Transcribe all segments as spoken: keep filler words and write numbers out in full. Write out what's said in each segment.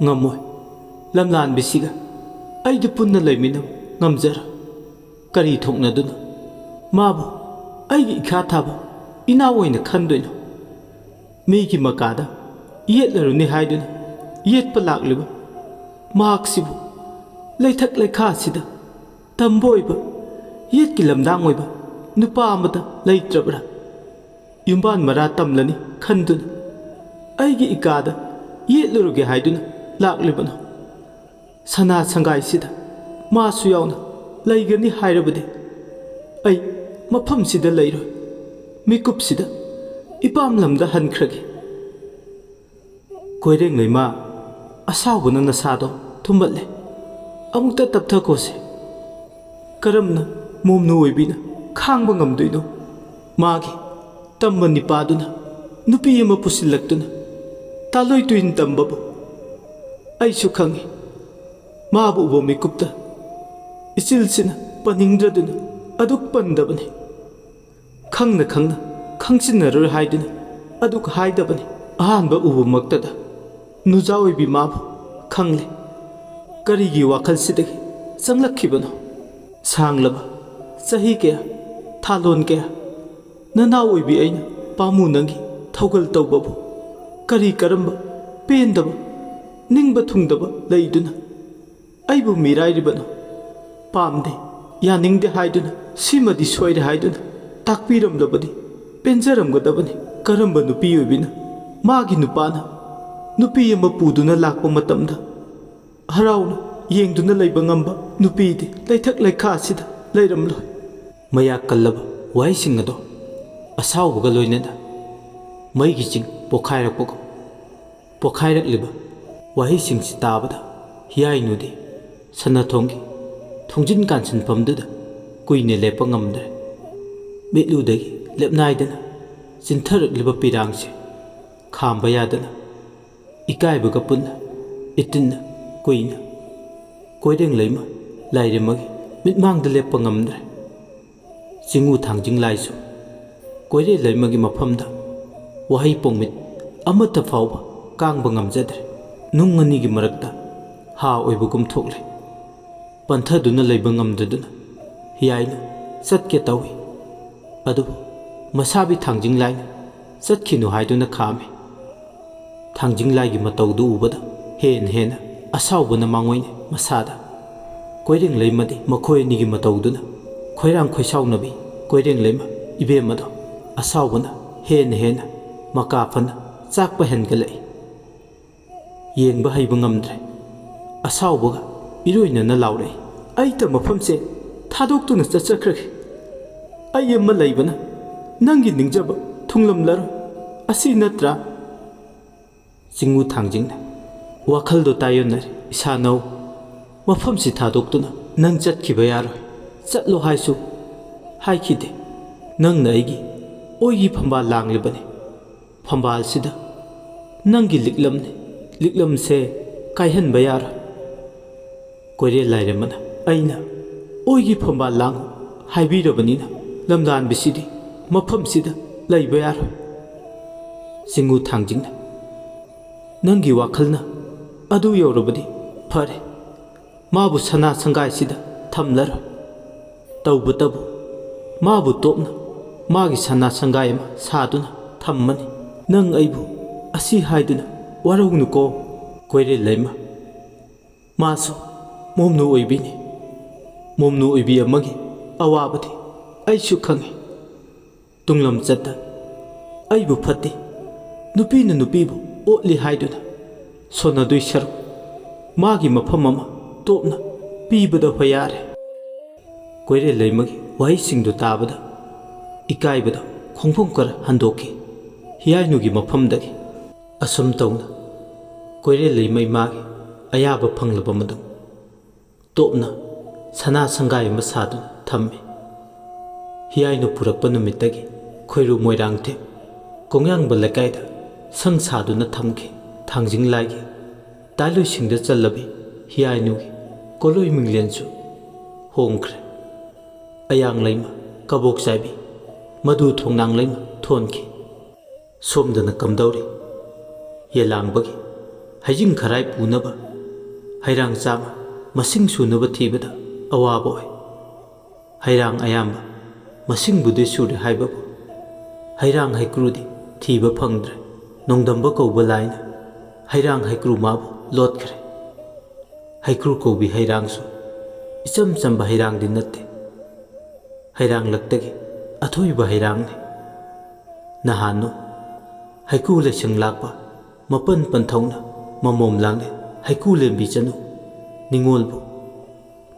ꯉꯝꯃꯣꯏ꯫ ꯂꯝꯂꯥꯟꯕꯤꯁꯤꯒ ꯑꯩꯗꯤ ꯄꯨꯟꯅ ꯂꯩꯃꯤꯟꯅꯕ ꯉꯝꯖꯔꯣꯏ꯫ ꯀꯔꯤ ꯊꯣꯛꯅꯗꯨꯅ ꯃꯥꯕꯨ ꯑꯩꯒꯤ ꯏꯈꯥ ꯊꯥꯕ ꯏꯅꯥꯎ ꯑꯣꯏꯅ ꯈꯟꯗꯣꯏꯅꯣ? ꯃꯤꯒꯤ ꯃꯀꯥꯗ ꯌꯦꯠꯂꯔꯨꯅꯤ ꯍꯥꯏꯗꯨꯅ ꯌꯦꯠꯄ ꯂꯥꯛꯂꯤꯕ ꯃꯍꯥꯛꯁꯤꯕꯨ ꯂꯩꯊꯛ ꯂꯩꯈꯥꯁꯤꯗ ꯇꯝꯕ ꯑꯣꯏꯕ, ꯌꯦꯠꯀꯤ ꯂꯝꯗꯥꯡ ꯑꯣꯏꯕ ꯅꯨꯄꯥ ꯑꯃꯗ ꯂꯩꯇ꯭ꯔꯕ꯭ꯔꯥ? ꯌꯨꯝꯕꯥꯟ ꯃꯔꯥ ꯇꯝꯂꯅꯤ ꯈꯟꯗꯨꯅ ꯑꯩꯒꯤ ꯏꯀꯥꯗ ꯌꯦꯠꯂꯨꯔꯒꯦ ꯍꯥꯏꯗꯨꯅ ꯂꯥꯛꯂꯤꯕꯅꯣ? ꯁꯅꯥ ꯁꯪꯒꯥꯏꯁꯤꯗ ꯃꯥꯁꯨ ꯌꯥꯎꯅ ꯂꯩꯒꯅꯤ ꯍꯥꯏꯔꯕꯗꯤ ꯑꯩ ꯃꯐꯝꯁꯤꯗ ꯂꯩꯔꯣꯏ꯫ ꯃꯤꯀꯨꯞꯁꯤꯗ ꯏꯄꯥꯝ ꯂꯝꯗ ꯍꯟꯈ꯭ꯔꯒꯦ꯫ ꯀꯣꯏꯔꯦꯡ ꯂꯩꯃ, ꯑꯁꯥꯎꯕꯅ ꯅꯁꯥꯗꯣ ꯊꯨꯝꯕꯠꯂꯦ꯫ ꯑꯃꯨꯛꯇ ꯇꯞꯊꯈꯣꯁꯦ꯫ ꯀꯔꯝꯅ ꯃꯣꯝꯅꯨ ꯑꯣꯏꯕꯤꯅ ꯈꯥꯡꯕ ꯉꯝꯗꯣꯏꯅꯣ? ꯃꯥꯒꯤ ꯇꯝꯕ ꯅꯤꯄꯥꯗꯨꯅ ꯅꯨꯄꯤ ꯑꯃ ꯄꯨꯁꯤꯜꯂꯛꯇꯨꯅ ꯇꯥꯂꯣꯏ ꯇꯨꯏꯟ ꯇꯝꯕꯕꯨ ꯑꯩꯁꯨ ꯈꯪꯏ꯫ ꯃꯥꯕꯨ ꯎꯕ ꯃꯤꯀꯨꯞꯇ ꯏꯆꯤꯜꯁꯤꯅ ꯄꯟꯅꯤꯡꯗ꯭ꯔꯗꯨꯅ ꯑꯗꯨꯛ ꯄꯟꯗꯕꯅꯤ꯫ ꯈꯪꯅ ꯈꯪꯅ ꯈꯪꯖꯤꯟꯅꯔꯣꯏ ꯍꯥꯏꯗꯨꯅ ꯑꯗꯨꯛ ꯍꯥꯏꯗꯕꯅꯤ꯫ ꯑꯍꯥꯟꯕ ꯎꯕꯃꯛꯇꯗ ꯅꯨꯖꯥ ꯑꯣꯏꯕꯤ ꯃꯥꯕꯨ ꯈꯪꯂꯦ꯫ ꯀꯔꯤꯒꯤ ꯋꯥꯈꯜꯁꯤꯗꯒꯤ ꯆꯪꯂꯛꯈꯤꯕꯅꯣ? ꯁꯥꯡꯂꯕ ꯆꯍꯤ ꯀꯌꯥ, ꯊꯥꯂꯣꯟ ꯀꯌꯥ, ꯅꯅꯥꯎ ꯑꯣꯏꯕꯤ ꯑꯩꯅ ꯄꯥꯝꯃꯨ ꯅꯪꯒꯤ ꯊꯧꯒꯜ ꯇꯧꯕꯕꯨ ꯀꯔꯤ ꯀꯔꯝꯕ ꯄꯦꯟꯗꯕ, ꯅꯤꯡꯕ ꯊꯨꯡꯗꯕ ꯂꯩꯗꯨꯅ ꯑꯩꯕꯨ ꯃꯤꯔꯥꯏꯔꯤꯕꯅꯣ? ꯄꯥꯝꯗꯦ, ꯌꯥꯅꯤꯡꯗꯦ ꯍꯥꯏꯗꯨꯅ, ꯁꯤꯃꯗꯤ ꯁꯣꯏꯔꯦ ꯍꯥꯏꯗꯨꯅ ꯇꯥꯛꯄꯤꯔꯝꯂꯕꯗꯤ ꯄꯦꯟꯖꯔꯝꯒꯗꯕꯅꯤ꯫ ꯀꯔꯝꯕ ꯅꯨꯄꯤ ꯑꯣꯏꯕꯤꯅ ꯃꯥꯒꯤ ꯅꯨꯄꯥꯅ ꯅꯨꯄꯤ ꯑꯃ ꯄꯨꯗꯨꯅ ꯂꯥꯛꯄ ꯃꯇꯝꯗ ꯍꯔꯥꯎꯅ ꯌꯦꯡꯗꯨꯅ ꯂꯩꯕ ꯉꯝꯕ ꯅꯨꯄꯤꯗꯤ ꯂꯩꯊꯛ ꯂꯩꯈꯥ ꯑꯁꯤꯗ ꯂꯩꯔꯝꯂꯣꯏ꯫ ꯃꯌꯥꯛ ꯀꯜꯂꯕ ꯋꯥꯍꯩꯁꯤꯡ ꯑꯗꯣ ꯑꯁꯥꯎꯕꯒ ꯂꯣꯏꯅꯅ ꯃꯩꯒꯤ ꯆꯤꯡ ꯄꯣꯈꯥꯏꯔꯛꯄꯒꯨꯝ ꯄꯣꯈꯥꯏꯔꯛꯂꯤꯕ ꯋꯥꯍꯩꯁꯤꯡꯁꯤ ꯇꯥꯕꯗ ꯍꯤꯌꯥꯏꯅꯨꯗꯤ ꯁꯅꯥꯊꯣꯡꯒꯤ ꯊꯣꯡꯖꯤꯟ ꯀꯥꯟꯁꯤꯟꯐꯝꯗꯨꯗ ꯀꯨꯏꯅ ꯂꯦꯞꯄ ꯉꯝꯗ꯭ꯔꯦ꯫ ꯃꯤꯠꯂꯨꯗꯒꯤ ꯂꯦꯞꯅꯥꯏꯗꯅ ꯆꯤꯟꯊꯔꯛꯂꯤꯕ ꯄꯤꯔꯥꯡꯁꯦ ꯈꯥꯝꯕ ꯌꯥꯗꯅ ꯏꯀꯥꯏꯕꯒ ꯄꯨꯟꯅ ꯏꯇꯤꯟꯅ ꯀꯨꯏꯅ ꯀꯣꯏꯔꯦꯡ ꯂꯩꯃ ꯂꯥꯏꯔꯦꯝꯃꯒꯤ ꯃꯤꯠꯃꯥꯡꯗ ꯂꯦꯞꯄ ꯉꯝꯗ꯭ꯔꯦ꯫ ꯆꯤꯡꯉꯨ ꯊꯥꯡꯖꯤꯡ ꯂꯥꯏꯁꯨ ꯀꯣꯏꯔꯦ ꯂꯩꯃꯒꯤ ꯃꯐꯝꯗ ꯋꯥꯍꯩ ꯄꯣꯡꯃꯤꯠ ꯑꯃꯠꯇ ꯐꯥꯎꯕ ꯀꯥꯡꯕ ꯉꯝꯖꯗ꯭ꯔꯦ꯫ ꯅꯨꯡ ꯑꯅꯤꯒꯤ ꯃꯔꯛꯇ ꯍꯥ ꯑꯣꯏꯕꯒꯨꯝ ꯊꯣꯛꯂꯦ꯫ ꯄꯟꯊꯗꯨꯅ ꯂꯩꯕ ꯉꯝꯗꯗꯨꯅ ꯍꯤꯌꯥꯏꯅ ꯆꯠꯀꯦ ꯇꯧꯏ꯫ ꯑꯗꯨꯕꯨ ꯃꯁꯥꯕꯤ ꯊꯥꯡꯖꯤꯡ ꯂꯥꯏꯅ ꯆꯠꯈꯤꯅꯨ ꯍꯥꯏꯗꯨꯅ ꯈꯥꯝꯃꯤ꯫ ꯊꯥꯡꯖꯤꯡ ꯂꯥꯏꯒꯤ ꯃꯇꯧꯗꯨ ꯎꯕꯗ ꯍꯦꯟꯅ ꯍꯦꯟꯅ ꯑꯁꯥꯎꯕꯅ ꯃꯥꯡꯑꯣꯏꯅꯩ ꯃꯁꯥꯗ꯫ ꯀꯣꯏꯔꯦꯡꯂꯩꯃꯗꯤ ꯃꯈꯣꯏ ꯑꯅꯤꯒꯤ ꯃꯇꯧꯗꯨꯅ ꯈꯣꯏꯔꯥꯡ ꯈꯣꯏꯁꯥꯎꯅꯕꯤ ꯀꯣꯏꯔꯦꯡꯂꯩꯃ ꯏꯕꯦꯝꯃꯗꯣ ꯑꯁꯥꯎꯕꯅ ꯍꯦꯟꯅ ꯍꯦꯟꯅ ꯃꯀꯥ ꯐꯅ ꯆꯥꯛꯄ ꯍꯦꯟꯒꯠꯂꯛꯏ꯫ ꯌꯦꯡꯕ ꯍꯩꯕ ꯉꯝꯗ꯭ꯔꯦ꯫ ꯑꯁꯥꯎꯕꯒ ꯏꯔꯣꯏꯅꯅ ꯂꯥꯎꯔꯛꯏ, "ꯑꯩꯇ ꯃꯐꯝꯁꯦ ꯊꯥꯗꯣꯛꯇꯨꯅ ꯆꯠꯆꯈ꯭ꯔꯒꯦ꯫ ꯑꯩ ꯑꯃ ꯂꯩꯕꯅ ꯅꯪꯒꯤ ꯅꯤꯡꯖꯕ ꯊꯨꯡꯂꯝꯂꯔꯣꯏ꯫ ꯑꯁꯤ ꯅꯠꯇ꯭ꯔꯥ?" ꯆꯤꯡꯉꯨ ꯊꯥꯡꯖꯤꯡꯅ ꯋꯥꯈꯜꯗꯣ ꯇꯥꯏꯌꯣꯟꯅꯔꯦ꯫ "ꯏꯁꯥꯅꯧ, ꯃꯐꯝꯁꯤ ꯊꯥꯗꯣꯛꯇꯨꯅ ꯅꯪ ꯆꯠꯈꯤꯕ ꯌꯥꯔꯣꯏ꯫ ꯆꯠꯂꯣ ꯍꯥꯏꯁꯨ ꯍꯥꯏꯈꯤꯗꯦ꯫ ꯅꯪꯅ ꯑꯩꯒꯤ ꯑꯣꯏꯒꯤ ꯐꯝꯕꯥꯜ ꯂꯥꯡꯂꯤꯕꯅꯤ꯫ ꯐꯝꯕꯥꯜꯁꯤꯗ ꯅꯪꯒꯤ ꯂꯤꯛꯂꯝꯅꯤ꯫ ꯂꯤꯛꯂꯝꯁꯦ ꯀꯥꯏꯍꯟꯕ ꯌꯥꯔꯣꯏ꯫" ꯀꯣꯏꯔꯦꯜ ꯂꯥꯏꯔꯦꯝꯃꯅ, "ꯑꯩꯅ ꯑꯣꯏꯒꯤ ꯐꯝꯕꯥꯜ ꯂꯥꯡꯉꯨ ꯍꯥꯏꯕꯤꯔꯕꯅꯤꯅ ꯂꯝꯂꯥꯟꯕꯤꯁꯤꯗꯤ ꯃꯐꯝꯁꯤꯗ ꯂꯩꯕ ꯌꯥꯔꯣꯏ꯫" ꯆꯤꯡꯉꯨ ꯊꯥꯡꯖꯤꯡꯅ, "ꯅꯪꯒꯤ ꯋꯥꯈꯜꯅ ꯑꯗꯨ ꯌꯧꯔꯕꯗꯤ ꯐꯔꯦ꯫ ꯃꯥꯕꯨ ꯁꯅꯥ ꯁꯪꯒꯥꯏꯁꯤꯗ ꯊꯝꯂꯔꯣꯏ꯫ ꯇꯧꯕꯇꯕꯨ ꯃꯥꯕꯨ ꯇꯣꯞꯅ ꯃꯥꯒꯤ ꯁꯅꯥ ꯁꯪꯒꯥꯏ ꯑꯃ ꯁꯥꯗꯨꯅ ꯊꯝꯃꯅꯤ꯫ ꯅꯪ ꯑꯩꯕꯨ ꯑꯁꯤ ꯍꯥꯏꯗꯨꯅ ꯋꯥꯔꯧꯅꯨꯀꯣ ꯀꯣꯏꯔꯦꯜ ꯂꯩꯃ꯫ ꯃꯥꯁꯨ ꯃꯣꯝꯅꯨ ꯑꯣꯏꯕꯤꯅꯤ꯫ ꯃꯣꯝꯅꯨ ꯑꯣꯏꯕꯤ ꯑꯃꯒꯤ ꯑꯋꯥꯕꯗꯤ ꯑꯩꯁꯨ ꯈꯪꯏ꯫ ꯇꯨꯡꯂꯝꯆꯠꯇ ꯑꯩꯕꯨ ꯐꯠꯇꯦ, ꯅꯨꯄꯤꯅ ꯅꯨꯄꯤꯕꯨ ꯑꯣꯠꯂꯤ ꯍꯥꯏꯗꯨꯅ ꯁꯣꯟꯅꯗꯣꯏ ꯁꯔꯨꯛ ꯃꯥꯒꯤ ꯃꯐꯝ ꯑꯃ ꯇꯣꯞꯅ ꯄꯤꯕꯗ ꯍꯣꯌꯥꯔꯦ꯫" ꯀꯣꯏꯔꯦꯜ ꯂꯩꯃꯒꯤ ꯋꯥꯍꯩꯁꯤꯡꯗꯨ ꯇꯥꯕꯗ ꯏꯀꯥꯏꯕꯗ ꯈꯣꯡꯐꯝ ꯈꯔ ꯍꯟꯗꯣꯛꯈꯤ ꯍꯤꯌꯥꯏꯅꯨꯒꯤ ꯃꯐꯝꯗꯒꯤ꯫ ꯑꯁꯨꯝ ꯇꯧꯅ ꯀꯣꯏꯔꯦꯜ ꯂꯩꯃ ꯏꯃꯥꯒꯤ ꯑꯌꯥꯕ ꯐꯪꯂꯕ ꯃꯇꯨꯡ ꯇꯣꯞꯅ ꯁꯅꯥ ꯁꯪꯒꯥꯏ ꯑꯃ ꯁꯥꯗꯨꯅ ꯊꯝꯃꯤ꯫ ꯍꯤꯌꯥꯏꯅꯨ ꯄꯨꯔꯛꯄ ꯅꯨꯃꯤꯠꯇꯒꯤ ꯈꯣꯏꯔꯨ ꯃꯣꯏꯔꯥꯡꯊꯦꯝ ꯀꯣꯡꯌꯥꯡꯕ ꯂꯩꯀꯥꯏꯗ ꯁꯪ ꯁꯥꯗꯨꯅ ꯊꯝꯈꯤ꯫ ꯊꯥꯡꯖꯤꯡ ꯂꯥꯏꯒꯤ ꯇꯥꯂꯣꯏꯁꯤꯡꯗ ꯆꯜꯂꯕꯤ ꯍꯤꯌꯥꯏꯅꯨꯒꯤ ꯀꯣꯂꯣꯏ ꯃꯤꯡꯂꯦꯟꯁꯨ ꯍꯣꯡꯈ꯭ꯔꯦ꯫ ꯑꯌꯥꯡ ꯂꯩꯃ ꯀꯕꯣꯛ ꯆꯥꯏꯕꯤ ꯃꯗꯨ ꯊꯣꯡꯅꯥꯡ ꯂꯩꯃ ꯊꯣꯟꯈꯤ꯫ ꯁꯣꯝꯗꯅ ꯀꯝꯗꯧꯔꯤ? ꯌꯦꯂꯥꯡꯕꯒꯤ ꯍꯩꯖꯤꯡ ꯈꯔꯥꯏ ꯄꯨꯅꯕ ꯍꯩꯔꯥꯡ ꯆꯥꯝꯃ ꯃꯁꯤꯡ ꯁꯨꯅꯕ ꯊꯤꯕꯗ ꯑꯋꯥꯕ ꯑꯣꯏ꯫ ꯍꯩꯔꯥꯡ ꯑꯌꯥꯝꯕ ꯃꯁꯤꯡꯕꯨꯗꯤ ꯁꯨꯔꯦ ꯍꯥꯏꯕꯕꯨ, ꯍꯩꯔꯥꯡ ꯍꯩꯀ꯭ꯔꯨꯗꯤ ꯊꯤꯕ ꯐꯪꯗ꯭ꯔꯦ꯫ ꯅꯣꯡꯗꯝꯕ ꯀꯧꯕ ꯂꯥꯏꯅ ꯍꯩꯔꯥꯡ ꯍꯩꯀ꯭ꯔꯨ ꯃꯥꯕꯨ ꯂꯣꯠꯈ꯭ꯔꯦ꯫ ꯍꯩꯀ꯭ꯔꯨ ꯀꯧꯕꯤ ꯍꯩꯔꯥꯡꯁꯨ ꯏꯆꯝ ꯆꯝꯕ ꯍꯩꯔꯥꯡꯗꯤ ꯅꯠꯇꯦ꯫ ꯍꯩꯔꯥꯡꯂꯛꯇꯒꯤ ꯑꯊꯣꯏꯕ ꯍꯩꯔꯥꯡꯅꯤ꯫ ꯅꯍꯥꯟꯅꯣ ꯍꯩꯀꯨ ꯂꯩꯁꯪ ꯂꯥꯛꯄ ꯃꯄꯟ ꯄꯟꯊꯧꯅ ꯃꯃꯣꯝ ꯂꯥꯡꯂꯦ ꯍꯩꯀꯨ ꯂꯦꯝꯕꯤ ꯆꯅꯨ ꯅꯤꯉꯣꯜꯕꯨ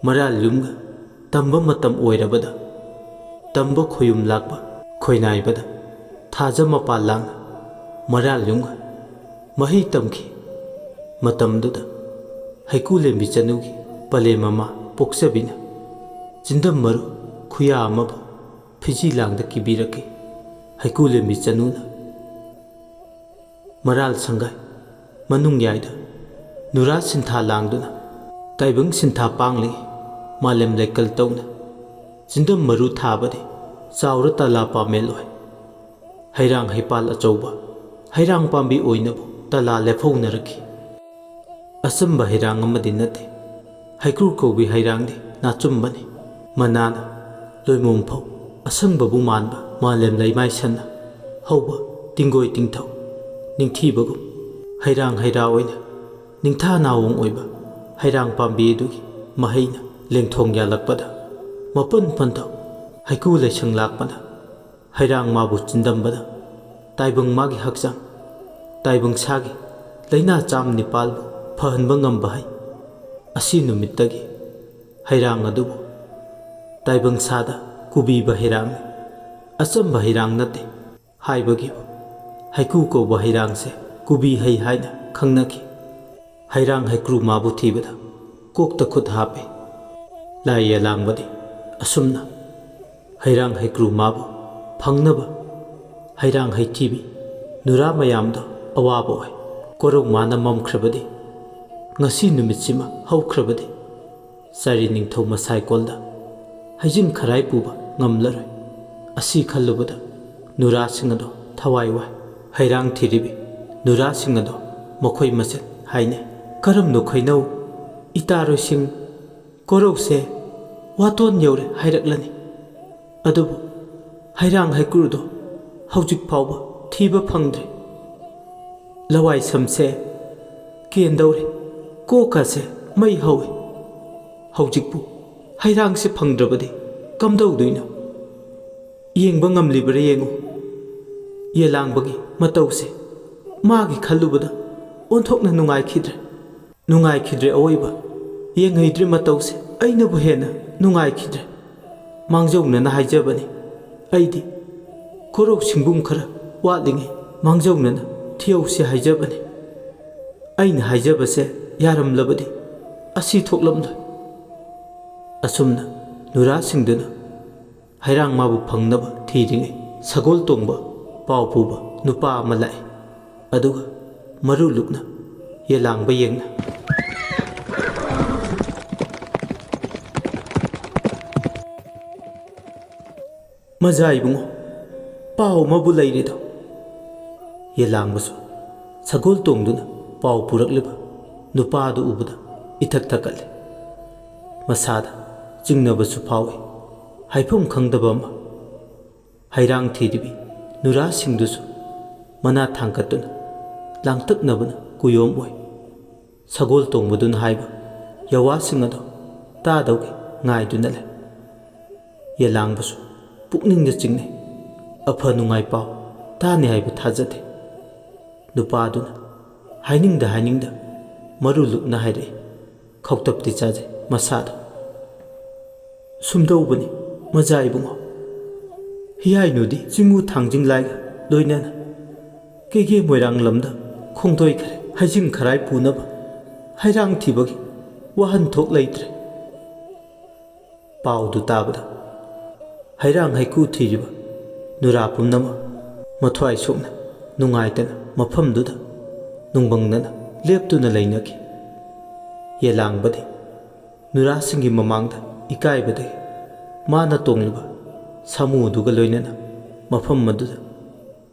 ꯃꯔꯥꯜ ꯌꯨꯝꯒ ꯇꯝꯕ ꯃꯇꯝ ꯑꯣꯏꯔꯕꯗ, ꯇꯝꯕ ꯈꯣꯌꯨꯝ ꯂꯥꯛꯄ ꯈꯣꯏꯅꯥꯏꯕꯗ ꯊꯥꯖ ꯃꯄꯥꯜ ꯂꯥꯡꯅ ꯃꯔꯥꯜ ꯌꯨꯝꯒ ꯃꯍꯩ ꯇꯝꯈꯤ꯫ ꯃꯇꯝꯗꯨꯗ ꯍꯩꯀꯨ ꯂꯦꯝꯕꯤ ꯆꯅꯨꯒꯤ ꯄꯂꯦꯝ ꯃꯃꯥ ꯄꯣꯛꯆꯕꯤꯅ ꯆꯤꯟꯗꯝ ꯃꯔꯨ ꯈꯨꯌꯥ ꯑꯃꯕꯨ ꯐꯤꯖꯤ ꯂꯥꯡꯗ ꯀꯤꯕꯤꯔꯛꯈꯤ꯫ ꯍꯩꯀꯨ ꯂꯦꯝꯕꯤ ꯆꯅꯨꯅ ꯃꯔꯥꯜ ꯁꯪꯒꯥꯏ ꯃꯅꯨꯡ ꯌꯥꯏꯗ ꯅꯨꯔꯥ ꯁꯤꯟꯊꯥ ꯂꯥꯡꯗꯨꯅ ꯇꯥꯏꯕꯪ ꯁꯤꯟꯊꯥ ꯄꯥꯡꯂꯤ꯫ ꯃꯥꯂꯦꯝ ꯂꯩꯀꯜ ꯇꯧꯅ ꯆꯤꯟꯗꯝ ꯃꯔꯨ ꯊꯥꯕꯗꯤ ꯆꯥꯎꯔ ꯇꯂꯥ ꯄꯥꯃꯦꯜ ꯑꯣꯏ꯫ ꯍꯩꯔꯥꯡ ꯍꯩꯄꯥꯜ ꯑꯆꯧꯕ ꯍꯩꯔꯥꯡ ꯄꯥꯝꯕꯤ ꯑꯣꯏꯅꯕꯨ ꯇꯂꯥ ꯂꯦꯞꯍꯧꯅꯔꯛꯈꯤ꯫ ꯑꯆꯝꯕ ꯍꯩꯔꯥꯡ ꯑꯃꯗꯤ ꯅꯠꯇꯦ꯫ ꯍꯩꯀ꯭ꯔꯨ ꯀꯧꯕꯤ ꯍꯩꯔꯥꯡꯗꯤ ꯅꯥꯆꯨꯝꯕꯅꯤ꯫ ꯃꯅꯥꯅ ꯂꯣꯏꯃꯣꯝ ꯐꯧ ꯑꯁꯪꯕꯕꯨ ꯃꯥꯟꯕ ꯃꯥꯂꯦꯝ ꯂꯩꯃꯥꯏ ꯁꯟꯅ ꯍꯧꯕ ꯇꯤꯡꯒꯣꯏ ꯇꯤꯡꯊꯧ ꯅꯤꯡꯊꯤꯕꯒꯨꯝ ꯍꯩꯔꯥꯡ ꯍꯩꯔꯥ ꯑꯣꯏꯅ ꯅꯤꯡꯊꯥ ꯅꯥꯋꯣꯡ ꯑꯣꯏꯕ ꯍꯩꯔꯥꯡ ꯄꯥꯝꯕꯤ ꯑꯗꯨꯒꯤ ꯃꯍꯩꯅ ꯂꯦꯡꯊꯣꯡ ꯌꯥꯜꯂꯛꯄꯗ ꯃꯄꯨꯟ ꯄꯟꯊꯧ ꯍꯩꯀꯨ ꯂꯩꯁꯪ ꯂꯥꯛꯄꯅ ꯍꯩꯔꯥꯡ ꯃꯥꯕꯨ ꯆꯤꯟꯗꯝꯕꯗ ꯇꯥꯏꯕꯪ ꯃꯥꯒꯤ ꯍꯛꯆꯥꯡ, ꯇꯥꯏꯕꯪ ꯁꯥꯒꯤ ꯂꯥꯏꯅꯥ ꯆꯥꯝ ꯅꯤꯄꯥꯜꯕꯨ ꯐꯍꯟꯕ ꯉꯝꯕ ꯍꯩ꯫ ꯑꯁꯤ ꯅꯨꯃꯤꯠꯇꯒꯤ ꯍꯩꯔꯥꯡ ꯑꯗꯨꯕꯨ ꯇꯥꯏꯕꯪ ꯁꯥꯗ ꯀꯨꯕꯤꯕ ꯍꯩꯔꯥꯡꯅꯤ, ꯑꯆꯝꯕ ꯍꯩꯔꯥꯡ ꯅꯠꯇꯦ ꯍꯥꯏꯕꯒꯤꯕꯨ ꯍꯩꯀꯨ ꯀꯧꯕ ꯍꯩꯔꯥꯡꯁꯦ ꯀꯨꯕꯤ ꯍꯩ ꯍꯥꯏꯅ ꯈꯪꯅꯈꯤ꯫ ꯍꯩꯔꯥꯡ ꯍꯩꯀ꯭ꯔꯨ ꯃꯥꯕꯨ ꯊꯤꯕꯗ ꯀꯣꯛꯇ ꯈꯨꯠ ꯍꯥꯞꯄꯤ꯫ ꯂꯥꯏ ꯌꯦꯂꯥꯡꯕꯗꯤ ꯑꯁꯨꯝꯅ ꯍꯩꯔꯥꯡ ꯍꯩꯀ꯭ꯔꯨ ꯃꯥꯕꯨ ꯐꯪꯅꯕ ꯍꯩꯔꯥꯡ ꯍꯩꯊꯤꯕꯤ ꯅꯨꯔꯥ ꯃꯌꯥꯝꯗꯣ ꯑꯋꯥꯕ ꯑꯣꯏ꯫ ꯀꯣꯔꯧ ꯃꯥꯅ ꯃꯝꯈ꯭ꯔꯕꯗꯤ, ꯉꯁꯤ ꯅꯨꯃꯤꯠꯁꯤꯃ ꯍꯧꯈ꯭ꯔꯕꯗꯤ, ꯆꯥꯏꯔꯤ ꯅꯤꯡꯊꯧ ꯃꯁꯥꯏꯀꯣꯜꯗ ꯍꯩꯖꯤꯡ ꯈꯔꯥꯏ ꯄꯨꯕ ꯉꯝꯂꯔꯣꯏ꯫ ꯑꯁꯤ ꯈꯜꯂꯨꯕꯗ ꯅꯨꯔꯥꯁꯤꯡ ꯑꯗꯣ ꯊꯋꯥꯏ ꯋꯥꯏ꯫ ꯍꯩꯔꯥꯡ ꯊꯤꯔꯤꯕꯤ ꯅꯨꯔꯥꯁꯤꯡ ꯑꯗꯣ ꯃꯈꯣꯏ ꯃꯁꯦꯟ ꯍꯥꯏꯅꯩ꯫ "ꯀꯔꯝꯅꯣ ꯈꯩꯅꯧ ꯏꯇꯥꯔꯣꯏꯁꯤꯡ ꯀꯣꯔꯧꯁꯦ ꯋꯥꯇꯣꯟ ꯌꯧꯔꯦ ꯍꯥꯏꯔꯛꯂꯅꯤ꯫ ꯑꯗꯨꯕꯨ ꯍꯩꯔꯥꯡ ꯍꯩꯀ꯭ꯔꯨꯗꯣ ꯍꯧꯖꯤꯛ ꯐꯥꯎꯕ ꯊꯤꯕ ꯐꯪꯗ꯭ꯔꯦ꯫ ꯂꯋꯥꯏ ꯁꯝꯁꯦ ꯀꯦꯟꯗꯧꯔꯦ, ꯀꯣꯛꯀꯁꯦ ꯃꯩ ꯍꯧꯏ꯫ ꯍꯧꯖꯤꯛꯄꯨ ꯍꯩꯔꯥꯡꯁꯦ ꯐꯪꯗ꯭ꯔꯕꯗꯤ ꯀꯝꯗꯧꯗꯣꯏꯅꯣ? ꯌꯦꯡꯕ ꯉꯝꯂꯤꯕ꯭ꯔꯥ ꯌꯦꯡꯉꯨ, ꯌꯦꯂꯥꯡꯕꯒꯤ ꯃꯇꯧꯁꯦ꯫ ꯃꯥꯒꯤ ꯈꯜꯂꯨꯕꯗ ꯑꯣꯟꯊꯣꯛꯅ ꯅꯨꯡꯉꯥꯏꯈꯤꯗ꯭ꯔꯦ꯫ ꯅꯨꯡꯉꯥꯏꯈꯤꯗ꯭ꯔꯦ ꯑꯋꯣꯏꯕ꯫ ꯌꯦꯡꯍꯩꯗ꯭ꯔꯦ ꯃꯇꯧꯁꯦ꯫ ꯑꯩꯅꯕꯨ ꯍꯦꯟꯅ ꯅꯨꯡꯉꯥꯏꯈꯤꯗ꯭ꯔꯦ꯫ ꯃꯥꯡꯖꯧꯅꯅ ꯍꯥꯏꯖꯕꯅꯤ꯫ ꯑꯩꯗꯤ ꯀꯣꯔꯧ ꯁꯤꯡꯕꯨꯝ ꯈꯔ ꯋꯥꯠꯂꯤꯉꯩ ꯃꯥꯡꯖꯧꯅꯅ ꯊꯤꯍꯧꯁꯤ ꯍꯥꯏꯖꯕꯅꯤ꯫ ꯑꯩꯅ ꯍꯥꯏꯖꯕꯁꯦ ꯌꯥꯔꯝꯂꯕꯗꯤ ꯑꯁꯤ ꯊꯣꯛꯂꯝꯂꯣꯏ꯫" ꯑꯁꯨꯝꯅ ꯅꯨꯔꯥꯁꯤꯡꯗꯨꯅ ꯍꯩꯔꯥꯡ ꯃꯥꯕꯨ ꯐꯪꯅꯕ ꯊꯤꯔꯤꯉꯩ, ꯁꯒꯣꯜ ꯇꯣꯡꯕ ꯄꯥꯎ ꯄꯨꯕ ꯅꯨꯄꯥ ꯑꯃ ꯂꯥꯛꯏ꯫ ꯑꯗꯨꯒ ꯃꯔꯨ ꯂꯨꯛꯅ ꯌꯦꯂꯥꯡꯕ ꯌꯦꯡꯅ, "ꯃꯖꯥ ꯏꯕꯨꯡꯉꯣ, ꯄꯥꯎ ꯑꯃꯕꯨ ꯂꯩꯔꯦꯗꯣ꯫" ꯌꯦꯂꯥꯡꯕꯁꯨ ꯁꯒꯣꯜ ꯇꯣꯡꯗꯨꯅ ꯄꯥꯎ ꯄꯨꯔꯛꯂꯤꯕ ꯅꯨꯄꯥꯗꯨ ꯎꯕꯗ ꯏꯊꯛ ꯊꯛꯀꯠꯂꯦ꯫ ꯃꯁꯥꯗ ꯆꯤꯡꯅꯕꯁꯨ ꯐꯥꯎꯏ, ꯍꯥꯏꯐꯝ ꯈꯪꯗꯕ ꯑꯃ꯫ ꯍꯩꯔꯥꯡ ꯊꯤꯔꯤꯕꯤ ꯅꯨꯔꯥꯁꯤꯡꯗꯨꯁꯨ ꯃꯅꯥ ꯊꯥꯡꯒꯠꯇꯨꯅ ꯂꯥꯡꯇꯛꯅꯕꯅ ꯀꯨꯌꯣꯝ ꯑꯣꯏ꯫ ꯁꯒꯣꯜ ꯇꯣꯡꯕꯗꯨꯅ ꯍꯥꯏꯕ ꯌꯋꯥꯁꯤꯡ ꯑꯗꯣ ꯇꯥꯗꯧꯒꯤ ꯉꯥꯏꯗꯨꯅ ꯂꯩ꯫ ꯌꯦꯂꯥꯡꯕꯁꯨ ꯄꯨꯛꯅꯤꯡꯗ ꯆꯤꯡꯅꯩ꯫ ꯑꯐ ꯅꯨꯡꯉꯥꯏ ꯄꯥꯎ ꯇꯥꯅꯤ ꯍꯥꯏꯕ ꯊꯥꯖꯗꯦ꯫ ꯅꯨꯄꯥꯗꯨꯅ ꯍꯥꯏꯅꯤꯡꯗ ꯍꯥꯏꯅꯤꯡꯗ ꯃꯔꯨ ꯂꯨꯛꯅ ꯍꯥꯏꯔꯛꯏ꯫ ꯈꯧꯇꯛꯇꯤ ꯆꯥꯖꯩ ꯃꯁꯥꯗꯣ꯫ ꯁꯨꯝꯗꯧꯕꯅꯤ ꯃꯖꯥ ꯏꯕꯨꯡꯉꯣ꯫ ꯍꯤꯌꯥꯏꯅꯨꯗꯤ ꯆꯤꯡꯉꯨ ꯊꯥꯡꯖꯤꯡ ꯂꯥꯏꯒ ꯂꯣꯏꯅꯅ ꯀꯦꯒꯦ ꯃꯣꯏꯔꯥꯡ ꯂꯝꯗ ꯈꯣꯡꯗꯣꯏꯈ꯭ꯔꯦ꯫ ꯍꯩꯖꯤꯡ ꯈꯔꯥꯏ ꯄꯨꯅꯕ ꯍꯩꯔꯥꯡ ꯊꯤꯕꯒꯤ ꯋꯥꯍꯟꯊꯣꯛ ꯂꯩꯇ꯭ꯔꯦ꯫ ꯄꯥꯎꯗꯨ ꯇꯥꯕꯗ ꯍꯩꯔꯥꯡ ꯍꯩꯀꯨ ꯊꯤꯔꯤꯕ ꯅꯨꯔꯥ ꯄꯨꯝꯅꯃꯛ ꯃꯊ꯭ꯋꯥꯏ ꯁꯣꯛꯅ ꯅꯨꯡꯉꯥꯏꯇꯅ ꯃꯐꯝꯗꯨꯗ ꯅꯨꯡꯕꯪꯅꯅ ꯂꯦꯞꯇꯨꯅ ꯂꯩꯅꯈꯤ꯫ ꯌꯦꯂꯥꯡꯕꯗꯤ ꯅꯨꯔꯥꯁꯤꯡꯒꯤ ꯃꯃꯥꯡꯗ ꯏꯀꯥꯏꯕꯗꯒꯤ ꯃꯥꯅ ꯇꯣꯡꯂꯤꯕ ꯁꯥꯃꯨꯗꯨꯒ ꯂꯣꯏꯅꯅ ꯃꯐꯝ ꯑꯗꯨꯗ